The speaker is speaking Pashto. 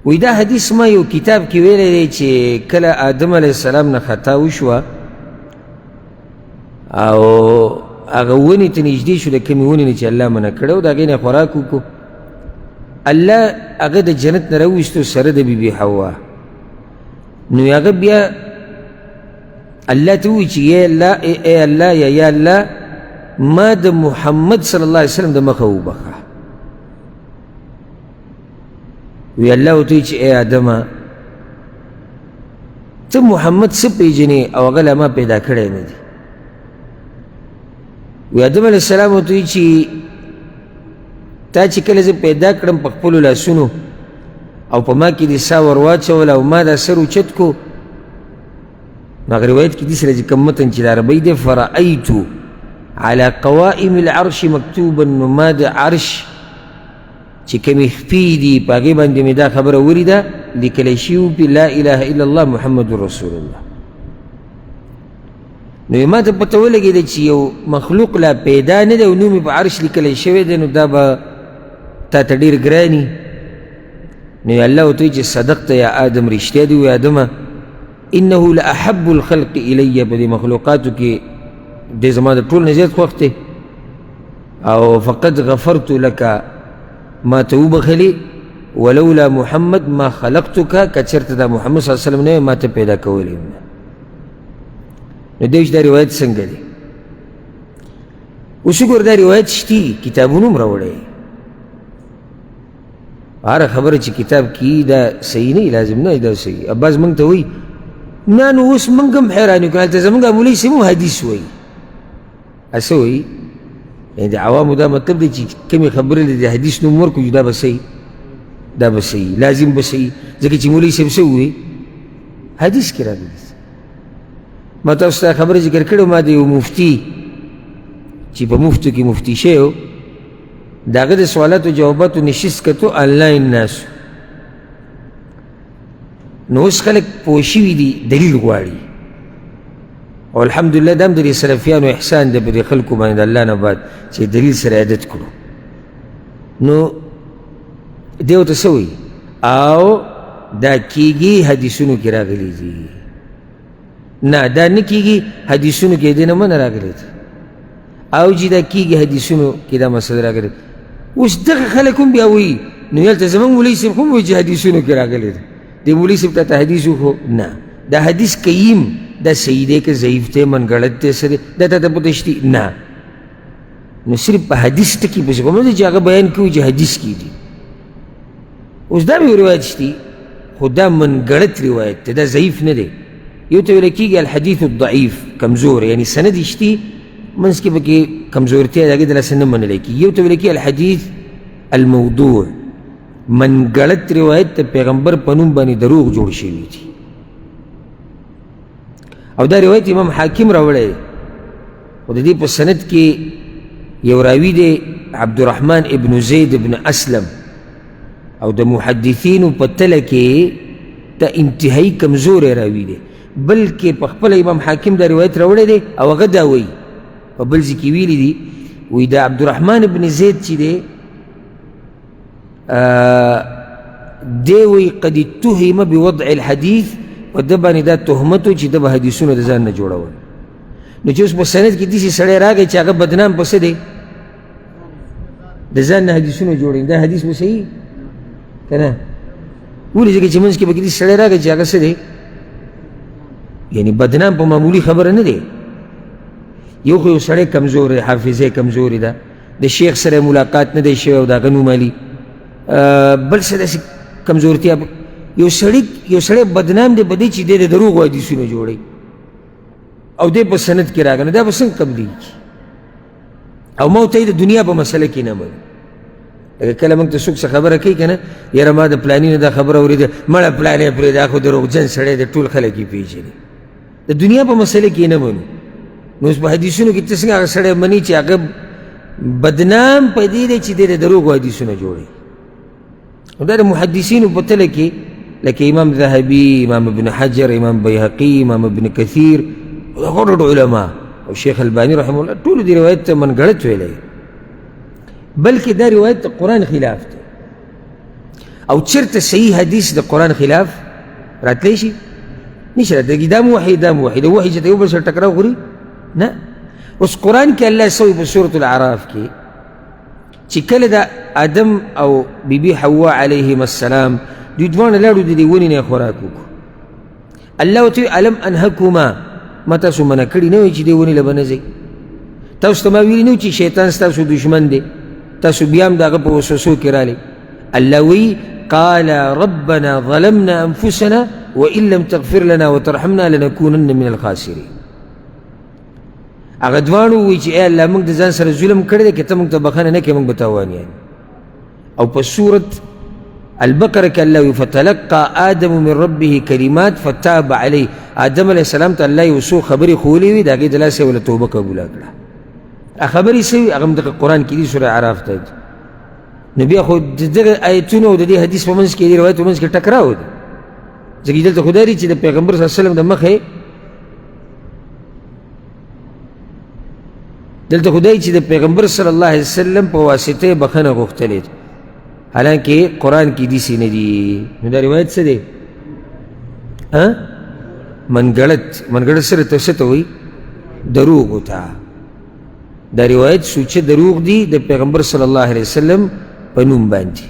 وایي دا حدیث ما یو کتاب کې ویلی دی چې کله آدم علیه السلام نه خطا وشوه او هغه ونې ته نږدې شو د کومې ونې نه چې الله منع کړی و، د هغې نه خوراک وکړو، الله هغه د جنت نه راویستو سره د بیبي حوا. نو هغه بیا الله ته ووایي چې یا الله، ای الله، یا یا الله، ما د محمد صلی الله علیه وسلم د مخه وبخښه. وی الله ورته وایي چې ای آدمه، ته محمد څه پېژنې او هغه لا ما پیدا کړی نه دی. وی آدم علیه السلام ورته وایي چې تا چې کله زه پیدا کړم په خپلو لاسونو او په ما کې دې ساه ور واچوله او ما دا سر اوچت کړو، نو هغه روایت کې داسې راځي کوم متن چې د عربۍ دی، فرأیت على قوائم العرش مکتوبا، نو ما د عرش چې کومې خپې دي په هغې باندې مې دا خبره ولیده لیکلی شوي وو پې لا اله الا الله محمد رسول الله. نو ما ته پته ولګېده چې یو مخلوق لا پیدا نه دی او نوم یې په عرش لیکلی شوی دی، نو دا به تا ته ډېر ګران وي. نو الله ورته وایي چې صدقت یا آدم، رښتیا دي ووایي آدمه، انه لاحب الخلق الی، په دې مخلوقاتو کې دی زما د ټول نه زیات خوښ دی، او فقد غفرت لك، ما ته وبخښلې، ولولا محمد ما خلقتک، که چېرته دا محمد صلی الله علیه وسلم نه وی ما ته پیدا کولی هم نه. نو دی چې دا روایت څنګه دی؟ اوس وګوره دا روایت شتي، کتابونو هم راوړی، هره خبره چې کتاب کې دا صحیح نه، لازم نه دا صحیح. عباس موږ ته وایي نه، نو اوس موږ هم حیران یو، که هلته زموږ مولوي صاحب هم حدیث وایي. څه وایي؟ یعنې د عوامو دا مطلب دی چې کومې خبرې د حدیث نوم ورکړو دا به صحیح، دا به صحیح، لازم به صحیح، ځکه چې مولوي صاحب څه ووایي حدیث کې راغلي. ما تاسو ته خبره ذکر کړې، ما د یو مفتي چې په مفتو کې مفتي شوی و، د هغه د سوالاتو جواباتو نشست کتو آنلاین ناست. نو اوس خلک پوه شوي دي، دلیل غواړي، او الحمدلله دا هم د دې سلفیانو احسان دی په دې خلکو باندې د الله نه بعد چې دلیل سره عادت کړو. نو دی ورته څه وایي؟ او دا کیږي حدیثونو کې راغلي دي، نه دا نه کیږي حدیثونو کې دې نه منه راغلي دي، او چې دا کیږي حدیثونو کې دا مسله راغلې. اوس دغه خلک هم بیا وایي نو هلته زموږ مولوي صاحب هم وایي چې حدیثونو کې راغلي دي، د مولوي صاحب ته حدیث وښو، نه دا حدیث کیم دا صحیح دی که ضعیف دی، منګړت دی، څه دی، دا تا ته پته شتي نه. نو صرف په حدیث ټکي پسې خو نه دی چې هغه بیان کوي چې حدیث کې دي. اوس دا یو روایت شتي، خو دا منګړت روایت دی، دا ضعیف نه دی. یو ته ویل کېږي الحدیث الضعیف، کمزور، یعنی سند یې شتي منځ کې پکې کمزورتیا د هغې د لاسه نه منلی کېږي. یو ته ویل کېږي الحدیث الموضوع، منګړت روایت د پیغمبر په نوم باندې دروغ جوړ شوي دي. او دا روایت امام حاکم راوړی دی، خو د دې په سند کې یو راوي دی عبدالرحمن ابن زید ابن اسلم، او د محدثینو په تله کې دا انتهایی کمزوری راوي دی، بلکې په خپله امام حاکم دا روایت راوړی دی او هغه دا وایي په بل ځای کې ویلي دي، وایي دا عبدالرحمن ابن زید چې دی دی وایي قد اتهم بوضع الحدیث، په ده باندې دا تهمت و چې ده به حدیثونه د ځان نه جوړول. نو چې اوس په سند کې داسې سړی راغی چې هغه بدنام په څه دی، د ځان نه حدیثونه جوړوي، دا حدیث به صحیح که نه؟ ولې؟ ځکه چې منځ کې پکې داسې سړی راغی چې هغه څه دی، یعنی بدنام په معمولي خبره نه دی. یو خو یو سړی کمزوری، حافظه یې کمزورې ده، د شیخ سره ملاقات نه دی شوی او د هغه نوم علي، بل څه داسې کمزورتیا. یو سړی بدنام دی په دې چې دی د دروغو حدیثونه جوړوي او دی په سند کې راغی، نو دا به څنګه قبلېږي؟ او ما ورته د دنیا په مسله کې نه منو. لکه کله موږ ته څوک څه خبره کوي که نه، یاره ما د پلاني نه دا خبره اورېده، مړه پلانی پرېږده، دا خو دروغجن سړی دی، ټول خلک یې پېژني. د دنیا په مسله کې نه منو. نو اوس په حدیثونو کې ته څنګه هغه سړی مني چې هغه بدنام په دې دی چې دی د دروغو حدیثونه جوړوي؟ نو دا د محدثینو په تله کې لکه امام ذهبي، امام ابن حجر، امام بیهقي، امام ابن کثیر، غټ غټ علما او شیخ الباني رحمه الله ټولو دې روایت ته منګړت ویلی، بلکې دا روایت د قرآن خلاف دی. او چېرته صحیح حدیث د قرآن خلاف راتلی شي؟ نشي راتلی. دا هم وحي، دا هم وحي، د وحي چې یو بل سره ټکراو خوري نه. اوس قرآن کې الله څه وایي په سورة الأعراف کې چې کله د آدم او بیبي حوا علیهم السلام دوی دواړه لاړو د دې ونې نه خوراک وکړو، الله ورته وایي الم انهکما، ما تاسو منع کړي نه وی چې دې ونې له به نه ځئ، تاسو ته ما ویلي نه چې شیطان ستاسو دښمن دی، تاسو بیا هم د هغه په وسوسو کې راغلئ. الله وایي قال ربنا ظلمنا انفسنا وان لم تغفر لنا وترحمنا لنكونن من الخاسرين. هغه دواړو وایي چې ای الله موږ د ځان سره ظلم کړی دی، که ته موږ ته بخښنه نه کړې موږ به تاوانیان. او په سورة البقره کې الله وایي فتلقى آدم من ربه کلمات فتاب علیه. آدم علیه السلام ته الله یو څو خبرې ښوولې وې، د هغې د لاسه یې ورله توبه قبوله کړه. خبرې څه وي؟ هغه هم دغه قرآن کې دي، سورة اعراف ته دي. نو بیا خو د دغه آیتونو او د دې حدیث په منځ کې، د روایت په منځ کې ټکراو دی، ځکه دلته خو دا دي چې د پیغمبر صلی الله علیه وسلم د مخې دلته خدای چې د پیغمبر صلی الله علیه وسلم په واسطه یې بخښنه غوښتلې ده، حالانکه قرآن کې داسې نه دي. نو دا روایت څه دی؟ منګړت، منګړت سره ته څه ته وایي؟ دروغو ته. دا روایت سوچه دروغ دي د پیغمبر صلی الله علیه وسلم په نوم باندې.